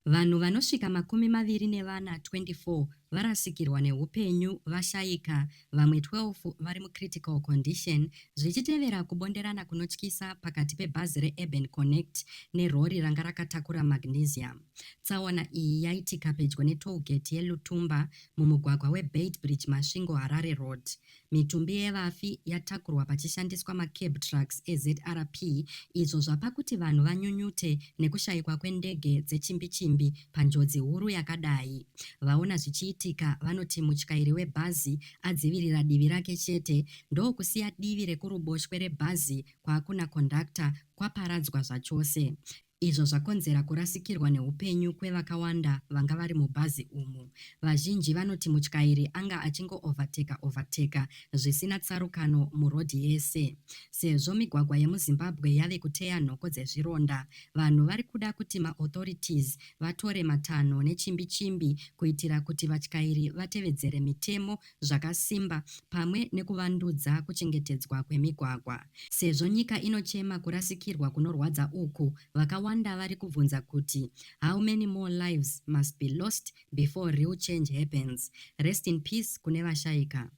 Vanhu vanosvika 24, 24, varasikirwa nehupenyu vashaika, vamwe 12 vari mucritical condition zvichitevera kubonderana kunotyisa pakati pebhazi reUrban Connect nerori ranga rakatakura magnesium. Tsaona iyi yaitika pedyo netollgate yeLutumba mumugwagwa weBeitbridge Masvingo-Harare Road. Mitumbi yevafi yatakurwa pachishandiswa macab trucks eZRP izvo zvapa kuti vanhu vanyunyute nekushaikwa kwendege dzechimbi-chimbi panjodzi huru yakadai. Vaona zvichiitika vanoti mutyairi webhazi adzivirira divi rake chete ndokusiya divi rekuruboshwe rebhazi kwaakuna conductor kwaparadzwa zvachose izvo zvakonzera kurasikirwa neupenyu kwevakawanda vanga vari mubhazi umu. Vazhinji vanoti mutyairi anga achingo-overtaker overtaker zvisina tsarukano murodhi yese. Sezvo migwagwa yemuZimbabwe yave kuteya nhoko dzezvironda, vanhu vari kuda kuti maauthorities vatore matanho nechimbi-chimbi kuitira kuti vatyairi vatevedzere mitemo zvakasimba pamwe nekuvandudza kuchengetedzwa kwemigwagwa. Sezvo nyika inochema kurasikirwa kunorwadza uku, vakawanda vari kubvunza kuti how many more lives must be lost before real change happens? Rest in peace kune vashaika.